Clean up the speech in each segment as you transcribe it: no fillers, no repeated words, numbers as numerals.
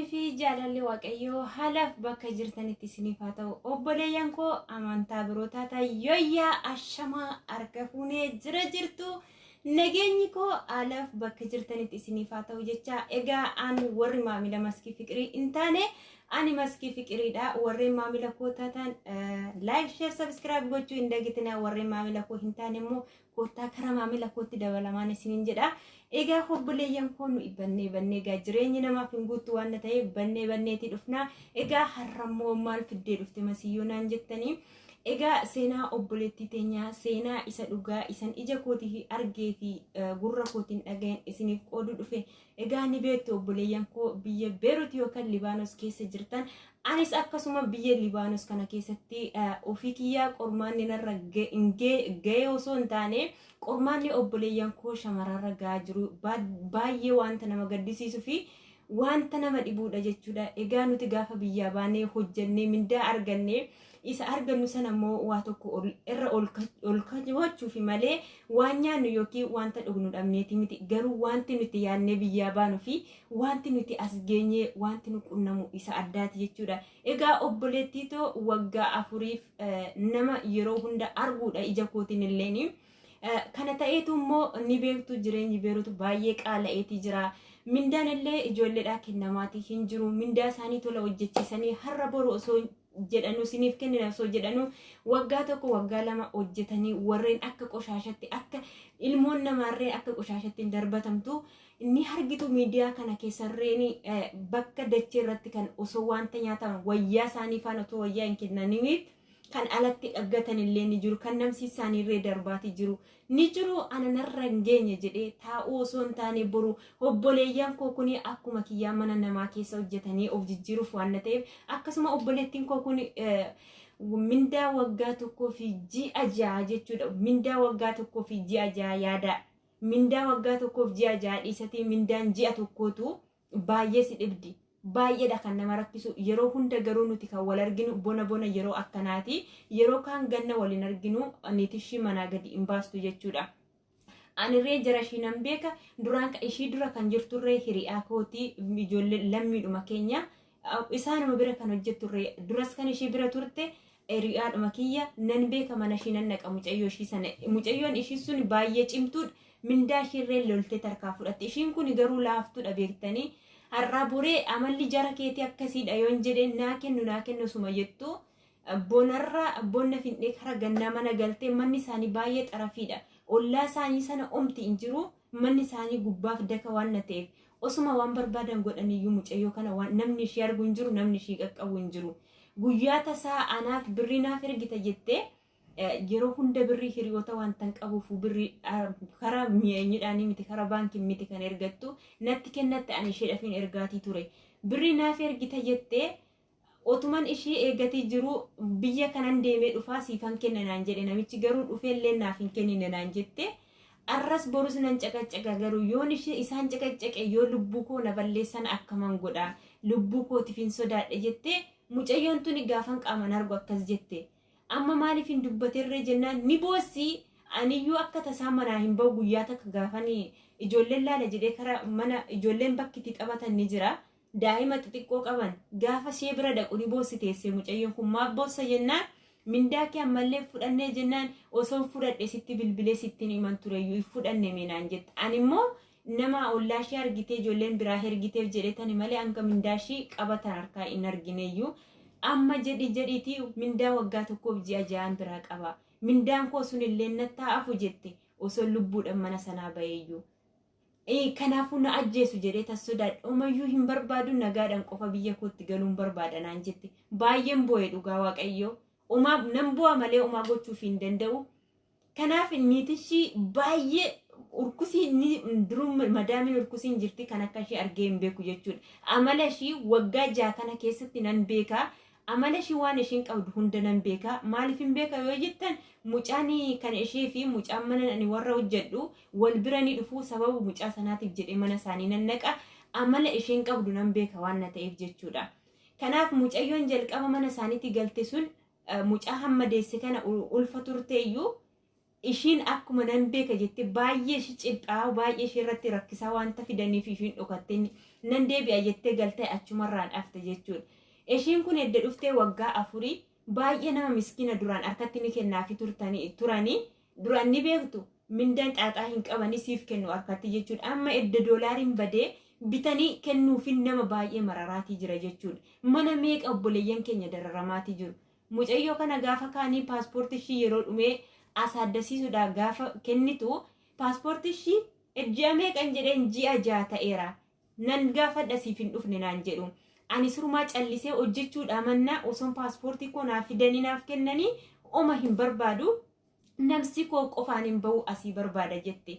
Fi jaalalli Waaqayyoo haalaaf bakka jirtanitti isiniif haa ta'u. Obboleeyyan koo amantaa biroo taatan, yooyyaa, ashamaa, harka fuunee, jira jirtu? Nageenyi koo haalaaf bakka jirtanitti isiniif haa ta'u jecha. Egaa an warri maamila Maskii Fiqirii hin taane, ani Maskii Fiqiriidha. Warreen maamila koo taatan like, share, subscribe gochuu hin dagatinaa. Warreen maamila koo hin taane immoo koottaa kara maamila kootti dabalamaan isiniin jedha. Egaa obboleeyyan koo, nu bannee bannee, egaa jireenyi namaaf hin guuttu waan ta'eef bannee banneetii dhufna. Egaa har'ammoo maal fiddee dhufte Masiyyoo naan jettanii? Egaa seenaa obboleettii teenyaa, seenaa isa dhugaa isan ija kootii argee fi gurra kootiin dhaga'een isiniif qooduu dhufe. Egaa ni beektu, obboleeyyan koo biyya Beerut yookaan Libaanos keessa jirtan, anis akkasuma biyya Libaanos kana keessatti ofii kiyyaa qormaanni narra ga'ee osoo hin taane, qormaanni obboleeyyan koo shamararra ga'aa jiru baay'ee wanta nama gaddisiisuu fi wanta nama dhibuudha jechuudha. Egaa nuti gaafa biyyaa baanee hojjannee mindaa argannee, isa argannu sana immoo waa tokko irra ol kaawwachuufi malee waan nyaannu yookiin wanta dhugnu dhabneeti miti. Garuu wanti nuti yaadnee biyyaa baanuu fi wanti nuti as geenyee wanti nu qunnamu isa addaati jechuudha. Egaa obboleettii too waggaa 4f nama yeroo hunda arguudha ija kootiin illeeni. Kana ta'eetu immoo ni beektu, jireenyi Beerutu baay'ee qaala'eetii jira. Mindaan illee ijoolleedhaa kennamaatii hin jiru. Mindaa isaanii tola hojjechiisanii har'a boru osoo jedhanu, isiniif kennina osoo jedhanu, waggaa 1, waggaa 2 hojjetanii warreen akka qoshaashatti, akka ilmoon namaarree akka qoshaashatti hin darbatamtu ni argitu. Miidiyaa kana keessarreen bakka dachee irratti kan osoo wanta nyaatan wayyaa isaanii faana otoo wayyaa hin kennaniif kan alatti dhaggatan illee ni jiru, kan namsi isaaniirree darbaatii jiru ni jiru. Ana narra hin geenye jedhee taa'uu osoo hin taane, boru obboleeyyan koo kun akkuma kiyyaa mana namaa keessa hojjetanii of jijjiiruuf waan ta'eef, akkasuma obboleettiin koo kun mindaa waggaa 1 fi ji'a 6 jechuudha. Mindaa waggaa 1 fi ji'a 6 yaada. Mindaa waggaa 1f ji'a 6 dhiisatii mindaan ji'a tokkootu baay'ee si dhibdi. Baay'eedha kan nama rakkisu. Yeroo hunda garuu nuti kan wal arginu bona bona yeroo akkanaati. Yeroo kaan ganna waliin arginu, niitishii manaa gadi hin baastu jechuudha. Anirree jara ishii nan beeka. Duraan ishii dura kan jirturree hiriyaa kootii, ijoollee lammiidhuma keenya, isaanuma bira kan hojjetturree, duras kan ishii bira turte hiriyaadhuma kiyya, nan beeka. Mana ishii nan dhaqa. Mucayyoo ishii sana, mucayyoon ishii sun baay'ee cimtuudha. Mindaa ishiirree loltee tarkaa fudhatte. Ishiin kun garuu laaftuudha beektanii. Har'aa boree amalli jara keetii akkasiidha yoon jedhee naa kennu, naa kennu suma jettu. Bonarra bonna findhee kara gannaa mana galtee, manni isaanii baay'ee xarafiidha. Ollaa isaanii sana omti hin jiru. Manni isaanii gubbaaf daka waan na ta'eef, osuma waan barbaadan godhaniyyuu mucayyoo kana waan namni ishee argu hin jiru, namni ishee qaqqabu hin jiru. Guyyaa tasaa anaaf birrii naaf ergita jettee, yeroo hunda birrii hiriyoota wanta hin qabuuf birrii karaa mi'eenyudhaanii miti, karaa baankii miti kan ergattu, natti kennatte, ani isheedhaaf hin ergaatii ture. Birrii naaf ergita jettee otuman ishii eeggatii jiru, biyya kanan deemee dhufaa siifan kenna naan jedhe namichi, garuu dhufeellee naaf hin kennine naan jette. Arras borus nan caqaccaqa, garuu yoon ishee isaan caqaccaqe yoo lubbuu koo na balleessan akkaman godha, lubbuu kootiif hin sodaadhe jette mucayyoon tuni. Gaafan qaaman argu akkas jette. Amma maaliif hin dubbaterree jennaan ni boossi. Aniyyuu akka tasaa manaa hin bahu. Guyyaa takka gaafanii ijoolleen laala jedhee kara mana ijoolleen bakki itti taphatan ni jira. Daa'ima xixiqqoo qaban gaafa ishee bira dhaqu ni boossi teessee mucayyoon kun. Maaf boossa jennaan, mindaa kee ammallee fudhannee jennaan, osoo fudhadhe sitti bilbilee sittiin himan tureyyuu, hin fudhanne meenaan jette. Ani immoo nama ollaa ishee argitee ijoolleen biraa ergiteef jedhetani malee hanga mindaa ishee qabatan harkaa hin argineyyuu. Amma jedhi jedhiitii mindaa waggaa 1f ji'a 6n biraa qaba. Mindaan koo sun illee nattaa afu jette osoo lubbuudhaan mana sanaa baheeyyuu. Kanaafuu na ajjeesu jedhee tas sodaadhe. Omayyuu hin barbaadu, nagaadhaan qofa biyya kootti galuun barbaada naan jette. Baay'een boo'e, dhugaa Waaqayyoo. Omaa nan bu'a malee omaa gochuuf hin danda'u. Kanaaf niitishii baay'ee urkusii duruu madaamiin urkusiin jirti, kan akka ishee argee hin beeku jechuudha. Amala ishii waggaa 6 kana keessatti nan beekaa. Amala ishii waan ishiin qabdu hunda nan beekaa. Maaliif hin beeka yoo jettan, mucaan kan ishee fi mucaan mana ani warra hojjedhu wal bira ni dhufu. Sababa mucaa sanaatiif jedhee mana isaanii nan naqa. Amala isheen qabdu nan beeka waan na ta'eef jechuudha. Kanaaf mucayyoon jalqaba mana isaaniitti galte sun mucaa hamma deesse kana ulfa turteeyyuu. Ishiin akkuma nan beeka jettee baay'ee ishii ciphaa, baay'ee ishee irratti rakkisaa wanta fidaniif ishiin dhokattee nan deebi'a jettee galtee achumarraan hafte jechuudha. Ishiin kun edda dhuftee waggaa 4, baay'ee nama miskiina. Duraan harkatti ni kennaafi turanii, duraan ni beektu, mindaan xaaxaa hin qabanii, siif kennu harkatti jechuudha. Amma edda doolaariin badee bitanii kennuufin nama baay'ee mararaatii jira jechuudha. Mana meeqa obboleeyyan keenya dararamaatii jiru. Mucayyoo kana gaafa kaanii paaspoortii ishii yeroo dhumee asaaddasiisuudhaan gaafa kennitu, paaspoortii ishii ji'a meeqan jedheen, ji'a 6 ta'eera. Nan gaafadha, siif hin dhufne naan jedhu. Ani surumaa callisee hojjechuudha mannaa osoon paaspoortii koo naaf fidanii naaf kennanii oma hin barbaadu. Namsi koo qofaan hin bahu asii barbaada jette.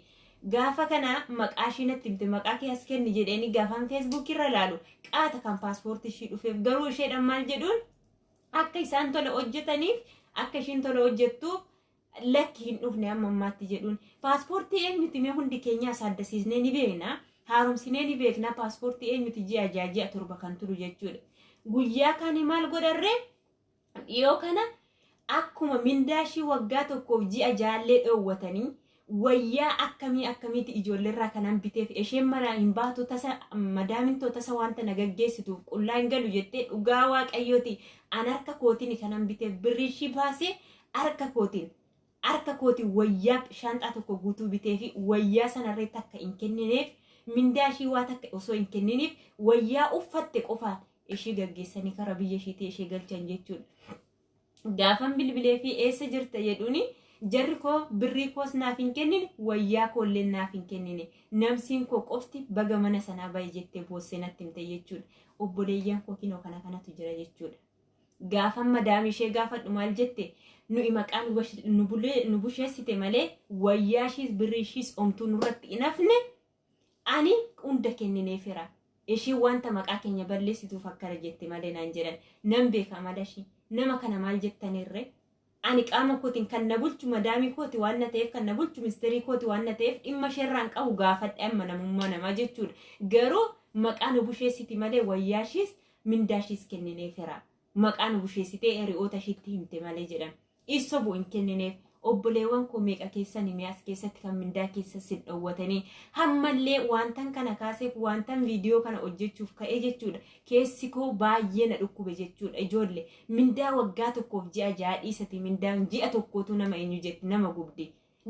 Gaafa kana maqaa ishii natti himte, maqaa kee as kenni jedheeni gaafaan Feesbuuk irra ilaalu qaata kan paaspoortii ishii dhufeef. Garuu isheedhaan maal jedhuun, akka isaan tola hojjetaniif, akka ishiin tola hojjettuuf, lakki hin dhufne amma ammaatti jedhuun. Paaspoortii eenyuti mee? Hundi keenya asaaddasiisnee ni beekna. Haaromsinee ni beekna. Paaspoortii eenyuti ji'a 6, ji'a 7 kan turu jechuudha. Guyyaa kaanii maal godharree, dhiyoo kana akkuma mindaa ishii waggaa tokkoof ji'a jaallee dhoowwatanii, wayyaa akkamii akkamiiti ijoolleerraa kanan biteef. Isheen mana hin baatu, tasa madaamintoo tasa wanta na gaggeessituuf qullaa hin galu jettee, dhugaa Waaqayyooti, an harka kootiin kanan biteef, birrii ishii baasee harka kootiin wayyaa shaanxaa tokko guutuu bitee fi wayyaa sanarree takka hin kennineef. Mindaa ishii waa takka osoo hin kenniniif wayyaa uffatte qofaan ishii gaggeessanii karaa biyya ishiitii ishee galchan jechuudha. Gaafan bilbilee fi eessa jirta jedhuuni, jarri koo birrii koos naaf hin kennine, wayyaa koollee naaf hin kennine, namsiin koo qofti baga mana sanaa bahe jettee boossee natti himte jechuudha. Obboleeyyan koo, kinoo kana kanatu jira jechuudha. Gaafan madaamii ishee gaafadhu maal jette? Nuyi maqaa nu busheessite malee wayyaa ishiis birrii ishiis omtuu nurratti hin hafne, ani hunda kennineefira. Ishiin wanta maqaa keenya balleessituuf akkana jette malee naan jedhan. Nan beeka amala ishii. Nama kana maal jettanirre? Ani qaama kootiin kan na bulchu madaamii kooti waan na ta'eef, kan na bulchu misterii kooti waan na ta'eef, dhimma isheerraan qabu gaafadhe amma namummaa namaa jechuudha. Garuu maqaa nu busheessiti malee wayyaa ishiis mindaa ishiis kennineefira. Maqaa nu busheessitee hiriyoota ishiitti himte malee jedhan. Isobu hin kennineef. Obboleewwan koo, meeqa keessan mi'as keessatti kan mindaa keessa sin dhoowwatanii hammallee wantan kana kaaseef, wantan viidiyoo kana hojjechuuf ka'ee jechuudha. Keessi koo baay'ee na dhukkube jechuudha. Ijoollee, mindaa waggaa tokkoof ji'a 6 dhiisati, mindaan ji'a tokkootu nama eenyu jetti, nama gubdi.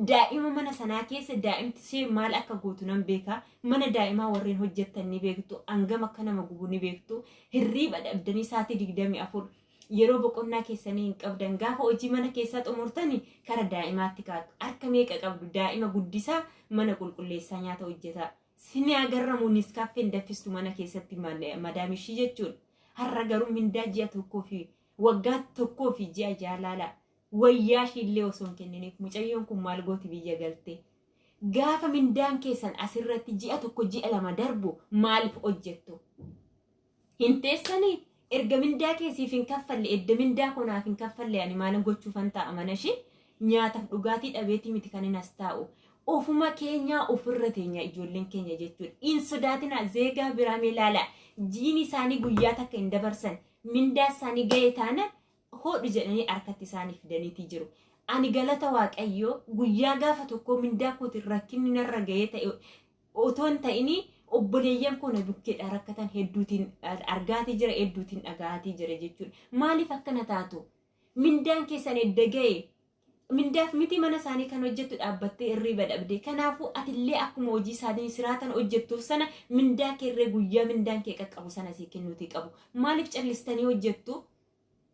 Daa'ima mana sanaa keessa daa'imti ishee maal akka gootu nan beeka. Mana daa'imaa warreen hojjettan ni beektu. Hangam akka nama gubu ni beektu. Hirriiba dhabdanii sa'aatii 24 yeroo boqonnaa keessanii hin qabdan. Gaafa hojii mana keessaa xumurtanii kara daa'imaatti kaatu. Harka meeqa qabdu? Daa'ima guddisaa, mana qulqulleessaa, nyaata hojjetaa. Sini agarramu niskaaffeen daffistu mana keessatti madaamishii jechuudha. Har'a garuu mindaa ji'a tokkoo fi waggaa tokkoo fi ji'a jaalala wayyaa ishiillee osoo hin kenniniif, mucayyoon kun maal gooti biyya galte? Gaafa mindaan keessan asirratti ji'a 1, ji'a 2 darbu maaliif hojjettu? Hin teessanii? Erga mindaa keessiif hin kaffalle, edda mindaa konaaf hin kaffalle, ani maalan gochuufan ta'a mana ishii? Nyaataaf dhugaatii dhabeetii miti kan hin as taa'u. Ofuma keenyaa ofirra teenya ijoolleen keenya jechuudha. Hin sodaatinaa, zeegaa biraa mee ilaalaa. Jiini isaanii guyyaa takka hin dabarsan. Mindaa isaanii ga'ee taana hodhu jedhanii harkatti isaanii fidaniitii jiru. Ani galata Waaqayyoo, guyyaa gaafa tokko mindaa kootiin rakkinni narra ga'ee ta'e otoo hin ta'inii, obboleeyyan koo na bukkeedha rakkatan hedduutiin argaatii jira, hedduutiin dhaga'aatii jira jechuudha. Maaliif akkana taatu? Mindaan keessan edda ga'e, mindaaf miti mana isaanii kan hojjettu dhaabbattee hirriiba dhabde. Kanaafuu atillee akkuma hojii isaanii siraatan hojjettuuf sana mindaa keerree guyyaa mindaan kee qaqqabu sana sii kennuutii qabu. Maaliif callistanii hojjettu?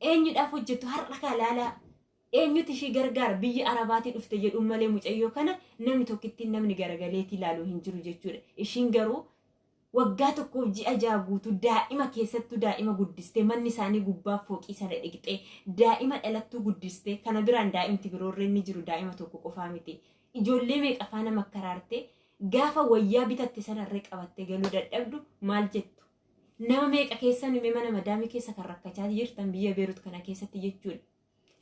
Eenyudhaaf hojjettu? Har'a kaa laalaa. Eenyutu ishii gargaara? Biyya Arabaatii dhufte jedhuun malee mucayyoo kana namni tokkittiin namni garagaleetii ilaaluu hin jiru jechuudha. Ishiin garuu waggaa tokkoof ji'a 6 guutuu daa'ima keessattuu daa'ima guddistee, manni isaanii gubbaa fooqii sana dhiqxee, daa'ima dhalattuu guddistee, kana biraan daa'imti biroorree ni jiru, daa'ima tokko qofaa miti. Ijoollee meeqa faana makkaraartee gaafa wayyaa bitatte sanarree qabattee galuu dadhabdu maal jettu? Nama meeqa keessan hime mana madaamii keessa kan rakkachaa jirtan biyya Beerut kana keessatti jechuudha.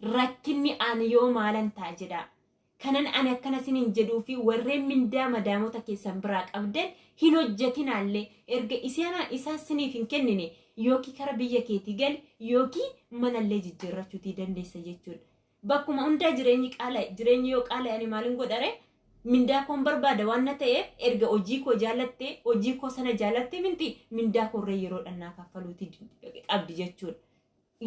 Rakkinni ani yoo maalan ta'a jedhaa. Kanan ani akkana isiniin jedhuu fi warreen mindaa madaamota keessan biraa qabdan hin hojjetinaallee, erga isaan siniif hin kennine yookiin kara biyya keetii gali yookiin manallee jijjiirrachuutii dandeessa jechuudha. Bakkuma hundaa jireenyi qaala'e. Jireenyi yoo qaala'e ani maaliin godhare? Mindaa koon barbaada waan na ta'eef erga hojii koo jaalattee hojii koo sana jaalatte minti mindaa koorree yeroo dhannaa kaffaluuti qabdi jechuudha.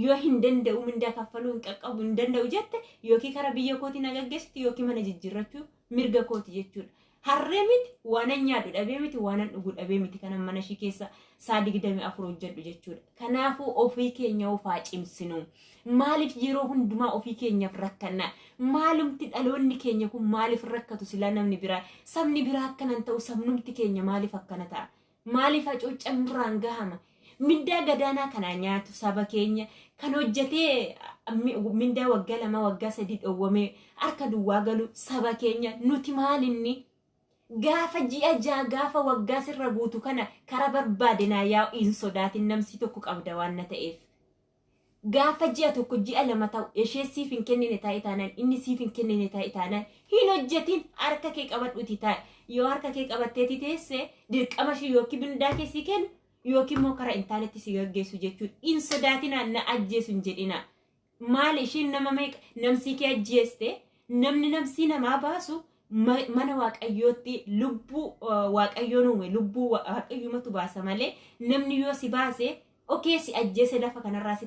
Yoo hin danda'u mindaa kaffaluu hin qaqqabu hin danda'u jette yookiin karaa biyya kootii na gaggeessiti yookiin mana jijjiirrachuu mirga kooti jechuudha. Harree miti waanan nyaadhu dhabee miti waanan dhugu dhabee miti kanan mana ishii keessa saa 24 hojjedhu jechuudha. Kanaafuu ofii keenya ofaa cimsinu. Maaliif yeroo hundumaa ofii keenyaaf rakkanna? Maalumti dhaloonni keenya kun maaliif rakkatu silaa namni biraa? Sabni biraa akkanan ta'u sabnumti keenya maaliif akkana ta'a? Maaliif hacuuccaan nurraan gahama? Mindaa gadaanaa kanaa nyaatu saba keenya kan hojjetee mindaa waggaa 2 waggaa 3 dhowwamee harka duwwaa galu saba keenya nuti maalinni? Gaafa ji'a 6 gaafa waggaa sirra guutu kana kara barbaade naa yaa'u hin sodaatin namsii tokko qabda waan na ta'eef. Gaafa ji'a 1 ji'a 2 ta'u ishee siif hin kennine taa'e taanaan inni siif hin kennine taa'e taanaan hin hojjetin harka kee qabadhuuti taa'e. Yoo harka kee qabatteeti teesse dirqama ishee yookiin mindaa kee sii kennu yookiin immoo karaa hin taanetti si gaggeessu jechuudha. Hin sodaatinaa na ajjeesu hin jedhinaa. Maali ishiin nama meeqa namsii kee ajjeeste namni namsii namaa baasu mana waaqayyootti lubbuu waaqayyoon uume lubbuu waaqayyumatu baasa malee namni yoo si baase okee si ajjeese lafa kanarraa si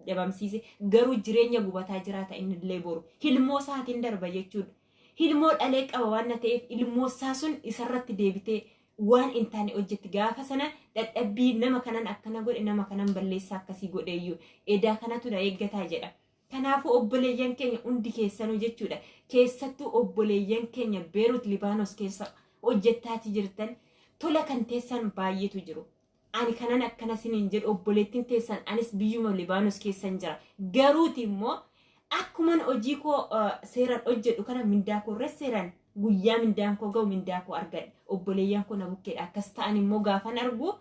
dhabamsiise garuu jireenya gubataa jiraata innillee boru hilmoo isaatiin darba jechuudha. Hilmoo dhalee qaba waan na ta'eef ilmoo isaa sun isarratti deebitee waan hin taane hojjetti gaafa sana dadhabbii nama kanan akkana godhe nama kanan balleessaa akkasii godheeyyuu edaa kanatu na eeggataa jedha. Kanaafuu obboleeyyan keenya hundi keessanuu jechuudha. Keessattuu obboleeyyan keenya Beerut Libaanos keessa hojjettaatii jirtan tola kan teessan baay'eetu jiru. Ani kanan akkana siniin jedhu obboleettiin teessan anis biyyuma Libaanos keessan jira. Garuuti immoo akkuman hojii koo seeraan hojjedhu kana mindaa koo irra seeraan guyyaa mindaan koo ga'u mindaa koo argadha. Obboleeyyan koo na bukkeedha. Akkas ta'an immoo gaafan argu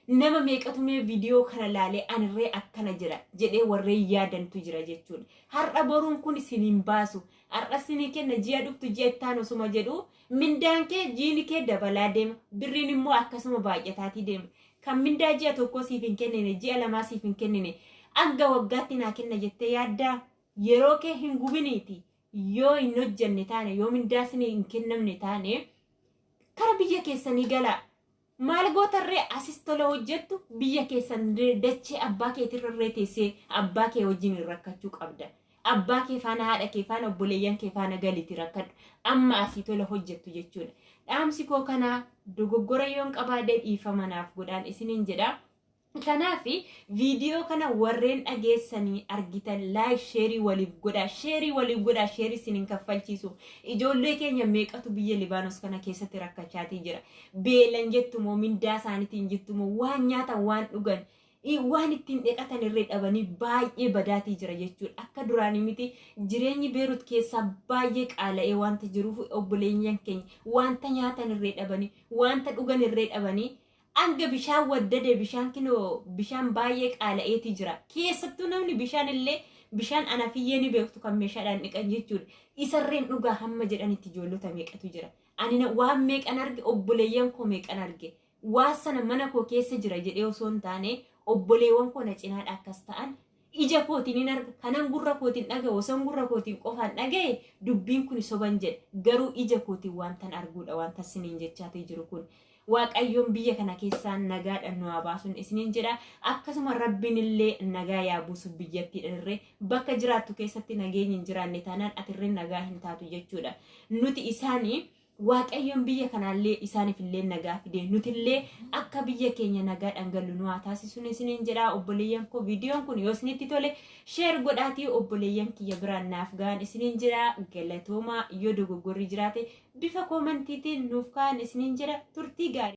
nama meeqatu mee viidiyoo kana laalee anirree akkana jira jedhee warreen yaadantu jira jechuudha. Har'a boruun kun isin hin baasu. Har'a isinii kenna ji'a dhuftu ji'a itti aanu osuma jedhu mindaan kee jiini kee dabalaa deema. Birriin immoo akkasuma baay'ataatii deema. Kan mindaa ji'a tokkoo siif hin kennine ji'a lamaa siif hin kennine hanga waggaatti naa kenna jettee yaaddaa yeroo kee hin gubiniiti yoo hin hojjenne taane yoo mindaa isinii hin kennamne taane kara biyya keessanii galaa. Maal gootarree asis tola hojjettu biyya keessan dachee abbaa keetirrarree teessee abbaa kee wajjin hin rakkachuu qabda. Abbaa kee faana haadha kee faana obboleeyyan kee faana galiti rakkadhu. Amma asii tola hojjettu jechuudha. Dhaamsi koo kanaa dogoggora yoon qabaadhe dhiifama naaf godhaan isiniin jedha. Kanaaf viidiyoo kana warreen dhageessanii argitan laayik sheerii waliif godhaa sheerii waliif godhaa sheerii isin hin kaffalchiisu ijoollee keenya meeqatu biyya Libaanos kana keessatti rakkachaatii jira beelan jettumoo mindaa isaaniitiin jettumoo waan nyaatan waan dhugan waan ittiin dhiqatan irree dhabanii baay'ee badaatii jira jechuudha akka duraanii miti jireenyi Beerut keessaa baay'ee qaala'ee wanta jiruuf obboleeyyan keenya wanta nyaatan irree dhabanii wanta dhugan irree dhabanii Hanga bishaan waddade bishaan kinoo bishaan baay'ee qaala'eeti jira. Keessattuu namni bishaan illee bishaan anafiyyee ni beektu kan meeshaadhaan dhiqan jechuudha. Isarreen dhugaa hamma jedhanitti ijoollota meeqatu jira. Ani waan meeqan arge obboleeyyan koo meeqan arge. Waan sana mana koo keessa jira jedhee osoo hin taane obboleewwan koo na cinaadha akkas ta'an ija kootiin hin arga kanan gurra kootiin dhaga'u osoon gurra kootiin qofaan dhaga'e dubbiin kun soban jedha garuu ija kootiin wantan arguudha wanta siniin jechaatii jiru kun. Waaqayyoon biyya kana keessaa nagaadhaan nu haa baasuun isiniin jedha. Akkasuma rabbiin illee nagaa yaa buusu biyyattiidhaan irree bakka jiraattu keessatti nageenyi hin jiraanne taanaan atirree nagaa hin taatu jechuudha. Nuti isaanii Waaqayyoon biyya kanaallee isaaniif illee nagaa fide nutillee akka biyya keenya nagaadhaan gallu nu haa taasisuun isiniin jedha obboleeyyan koo viidiyoon kun yoo isinitti tole sheer godhaatii obboleeyyan kiyya biraan naaf ga'an isiniin jedha galatoomaa yoo dogoggorri jiraate bifa koomantiitiin nuuf ka'an isiniin jedha turtii gaarii.